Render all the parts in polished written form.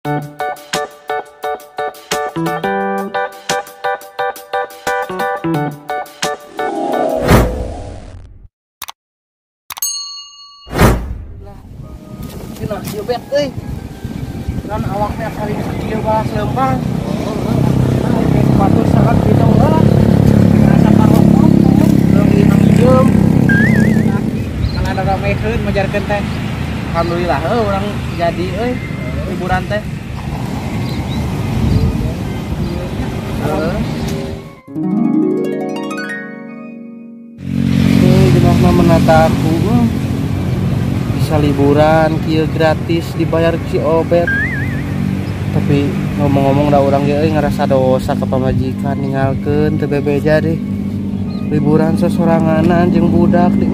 Nah, ieu bet euy. Kan awak teh saling sakieu balas leumpang. Nah, sepatu sangat gitu lah. Ngerasa parokok, leuwih hijau. Kan ada ramekeun majarkeun teh. Alhamdulillah heuh urang jadi euy liburan teh. Heeh. Euy jenahna menata aku. Bisa liburan kieu gratis dibayar si Obet. Tapi ngomong-ngomong da urang ge euy ngerasa dosa ka pamajikan ninggalkeun teu bebeja deh. Liburan sesoranganan jeung budak deh.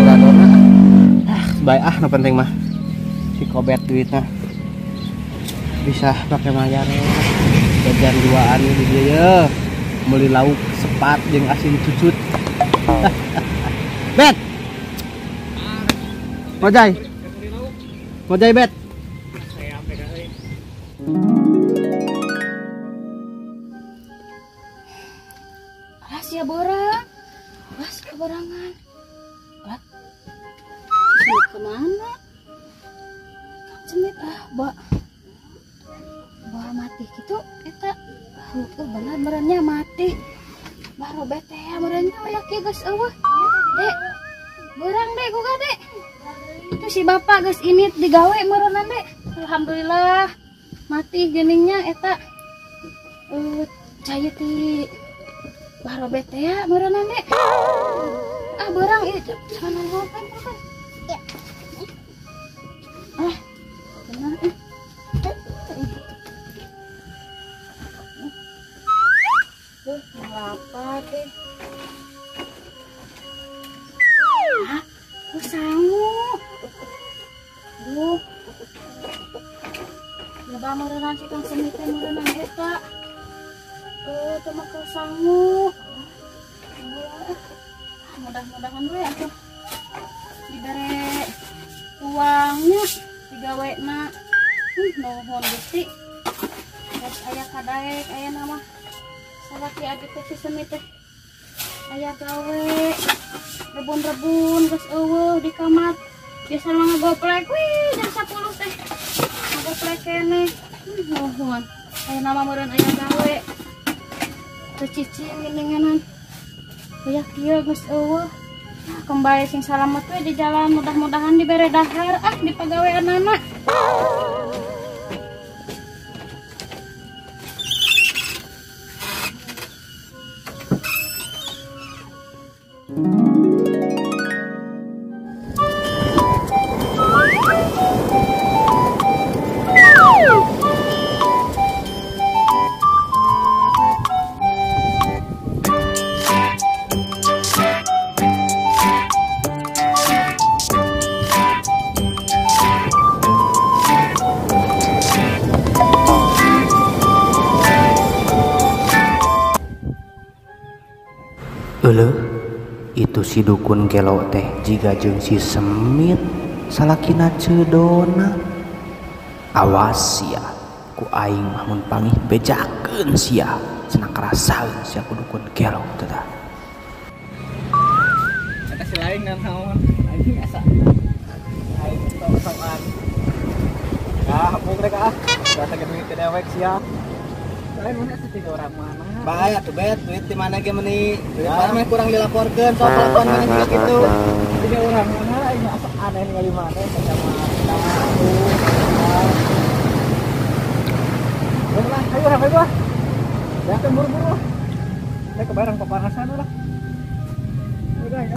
Alhamdulillah. Ah, bae ah nu penting mah. Si Obet duitna bisa pakai mayar jajan duaan di dieu ye. Meuli lauk sepat jeung asin cucut. Bet. Mojai. Mojai bet. Alas ya borang. Alas keborangan. Lah. Kemana? Cemit ah, ba. Ba mati gitu eta. Heuh bener merenya mati. Baru bete ya merenya aya kieu geus eueuh. Dek, berang dek, kuka dek. Itu si bapak geus ini digawe meureunan dek. Alhamdulillah mati geningnya eta. Cai ti baru bete ya meureunan dek. Ah berang ieu jangan nongolkan kan. Ah, benar eh. Tuh, ngelapat deh. Hah? Oh, sangu. Duh. Loba meureunnan si Kang Semi teh meureunnan eta. Teu make sangu. Mudah-mudahan we atuh dibere uangnya digawena. Nuhun Gusti. Geus aya kadaek aya nama. Salaki abi teh si Semi teh aya gawe rebun-rebun geus eueuh di kamar. Biasa mah ngagoplek wih jam 10 teh. Ngagoplek keneh. Nuhun. Aya nama meureun aya gawe. Teu cicing geuninganan. Aya kieu geus eueuh. Nah, kembali sing salamet we di jalan, mudah-mudahan dibere dahar ah di pagaweanana. Euleuh, itu si dukun gelo teh jiga jeung si Semit salakina ceudona. Awas sia, ku aing mah mun pangih bejakeun sia, cenah karasaeun sia ku dukun gelo teh tah. Eta si lain naon anjing asa. Aing sok-sokan. Ah, hapuk rek ah. Rasa duit teh dewek sia. Lain mana sih tiga orang mana? Bae atuh bet, duit di mana ge meuni? Duit mana mah kurang dilaporkeun, sok kelakuan mana juga gitu. Tiga orang mana aing asa aneh ningali mana sama aku. Lah, ayo orang ayo lah. Ya kan buru-buru lah. Saya kebarang kepanasan lah. Udah ya.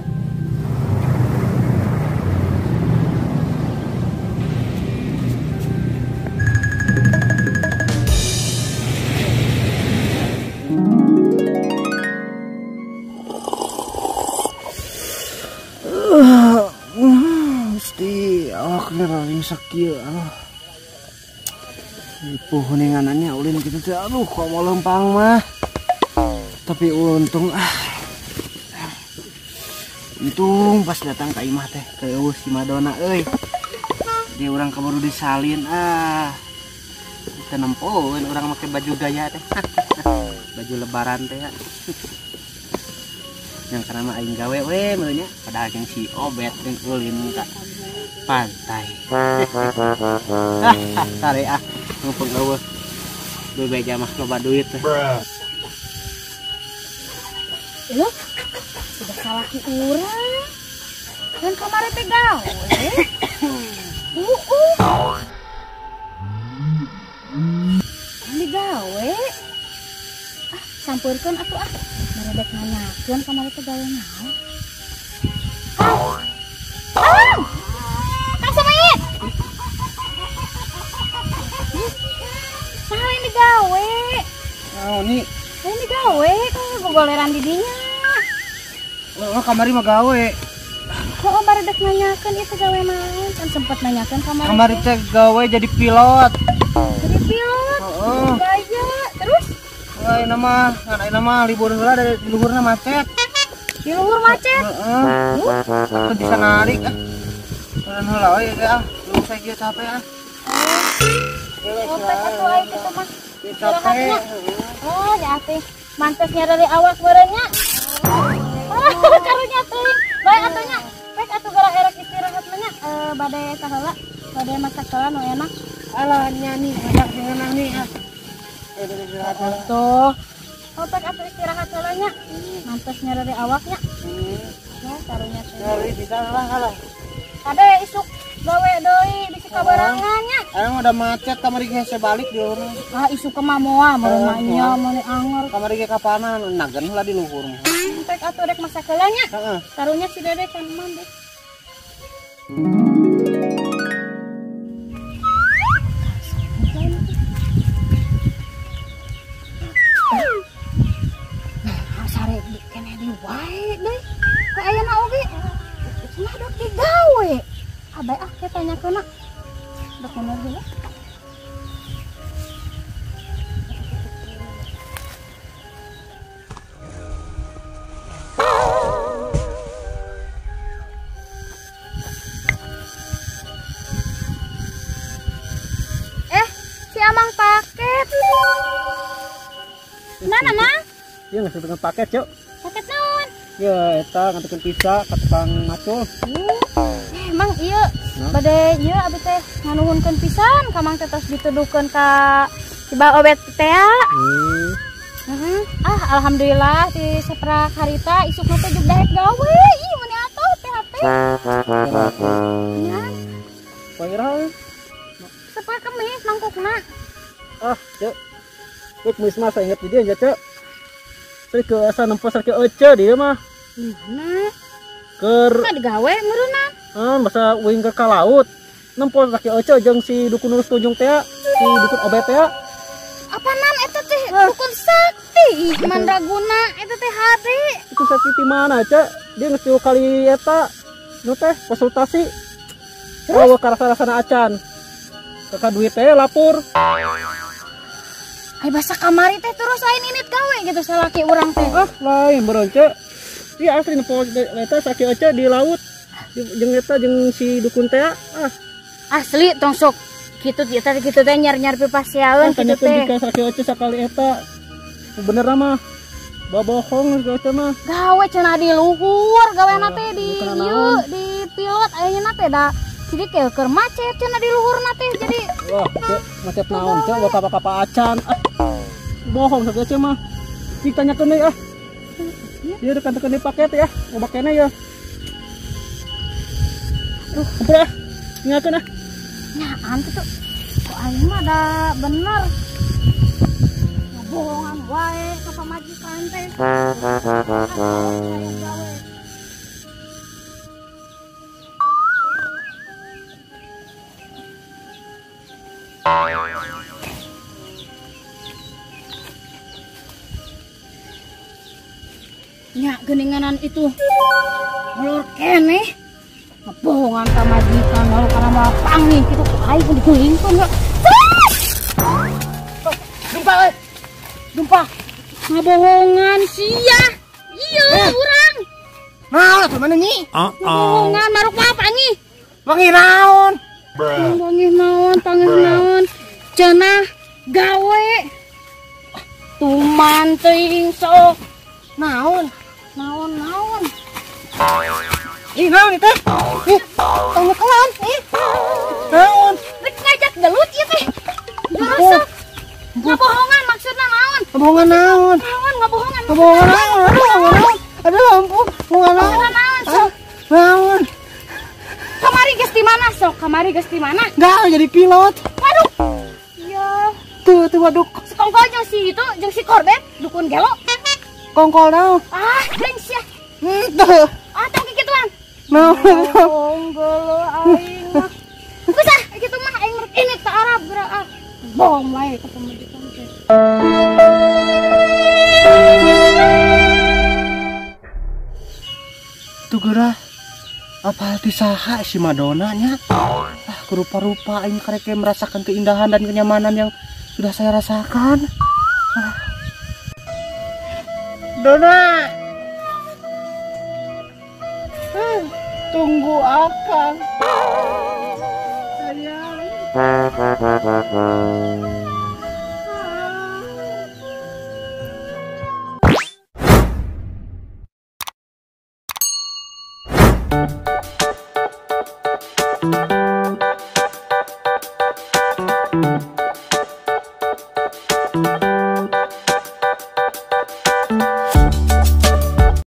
Gusti, awak neraring sakieu. Ipuh huninganannya ulin gitu teh. Aduh, kok mau lempang mah. Tapi untung ah. Untung pas datang ka imah teh teu eueuh si Madonna euy. Dia orang keburu disalin ah. Teu nempoeun urang make baju gaya teh. Baju lebaran teh ya. Yang karena mah aing gawe we meureun nya, padahal jeung si Obet jeung ulin ka pantai. Sare ah, ngumpul eueuh. Bebeja mah loba duit teh. Loh, sudah salaki urang. Dan kamari teh gawe. Ini gawe. Ah, sampeurkeun atuh ah. Baredek nanyakeun kamari teh gawe naon. Kang. Kang. Kang Sumit. Saha ini gawe? Naon ni? Ini gawe, kok gogoleran di dinya. Oh, kamari mah gawe. Kok baredek nanyakeun ieu teh gawe naon? Kan sempet nanyakeun kamari. Kamari teh gawe jadi pilot. Jadi pilot. Heeh. Gaya. Terus? Wah, ayeuna mah, ngan ayeuna mah libur heula dari luhurna macet. Di luhur macet? Heeh. Teu bisa narik ah. Turun heula we teh ah. Lu saya kieu capek ah. Oh, teh atuh aing kitu mah. Istirahatnya. Oh, ya teh. Mantesnya dari awak meureun nya. Karunya teuing. Bae atuh nya. Baik atuh gara erek istirahat mah nya. Bade saheula, bade masak heula nu enak. Alah nya nih, masak ngeunah nih ah. Istirahat tuh. Oh, pek atuh istirahat heula nya. Mantesnya dari awaknya. Ya, karunya teh. Dari bisa lah alah. Kade isuk gawe deui bisi kabarangan nya. Aing udah macet kamari ge hese balik di luhur. Ah, isuk mah moal meureun mah nya meuni anger. Kamari ge kapanan nagen heula di luhur mah. Pek atuh rek masak heula nya. Heeh. Karunya si Dede can mandi. Nah, sare keneh di wae deui. Ka ayeuna oge cenah dok digawe. Abai ah ke tanyakeun ah. Dok nomor heula. Si Amang paket. Mana, Mang? Iya, ngasih paket, Cuk. Paket naon? Ya, eta ngantekeun pizza ka tukang macul. Emang iya, bade ieu abi teh nganuhunkeun pisan ka Mang teh tos dituduhkeun ka si Ba Obet teh. Ah, alhamdulillah di saprak harita isukna teh jeung daek gawe. Ih, meuni atuh teh HP. Nya. Pangira. Saprak kemis mangkukna. Ah, Cuk. Cuk kemis mah saya inget di dieu nya, Cuk. Saya ke asa nempo sarke ece di dieu mah. Mana? Keur mah digawe meureunna. Ah, masa uing ke laut. Nempo sarke ece jeung si dukun Lurus Tunjung teh, si dukun Obet teh. Apanan eta teh dukun sakti, mandraguna eta teh hade. Dukun sakti ti mana, Cek? Dia geus tilu kali eta nu teh konsultasi. Terus karasa-rasana acan. Kakak duit teh lapor. Ai basa kamari teh terus lain init gawe gitu salaki urang teh. Ah, lain meureun, Cek. Iya asli nempo eta saki ece di laut. Jeung eta jeung si dukun teh. Ah. Asli tong sok kitu eta kitu teh nyar-nyar pipasiaeun kitu teh. Jika saki ece sakali eta bener mah bohong ece mah. Gawe cenah di luhur, gawena teh di ieu di pilot ayeuna teh da jadi keur macet cenah di luhurna teh jadi wah, Cek, macet naon, Cek, kapa-kapa acan. Ah. Bohong saki ece mah. Cik tanyakeun deui ah. Ieu dekan-dekan di paket ya, loba keneh ya. Duh, kumpul ah. Tinggalkeun ah. Nyaan kitu. Kok aing mah da bener. Bohongan wae ka pamajikan teh. Nya geninganan itu molor keneh. Ngebohongan ka majikan lalu karena malah pangnih gitu ku aing digulingkeun. Gempa euy. Gempa. Ngabohongan sia. Iya urang. Naon atuh mana nyi? Ngabohongan maruk mah apa nyi? Wangi naon? Cenah gawe. Tuman teuing sok. Naon? Naon-naon. Ih, naon itu? Ih, tong nyekelan, ih. Naon? Rek ngajak gelut ieu teh. Gerosok. Ngabohongan maksudna naon? Ngabohongan naon? Naon ngabohongan? Ngabohongan naon? Aduh, aduh, ampun. Ngabohongan naon? Naon sok? Naon? Kamari geus di mana sok? Kamari geus di mana? Enggak, jadi pilot. Waduh. Iya. Tuh, tuh waduh. Si kongkol jeung si itu, jeung si Korbet, dukun gelo. Kongkol naon? Ah, jeung sia. Henteu. Ah, tong kikituan. Naon? Bohong geuleuh aing mah. Geus ah, kitu mah aing rek ini ka Arab geura ah. Bohong wae ka pamajikan teh. Tuh geura. Apa hati saha si Madonna nya? Ah, rupa-rupa aing karek merasakan keindahan dan kenyamanan yang sudah saya rasakan. Ah. Dona. Tunggu akang. Sayang.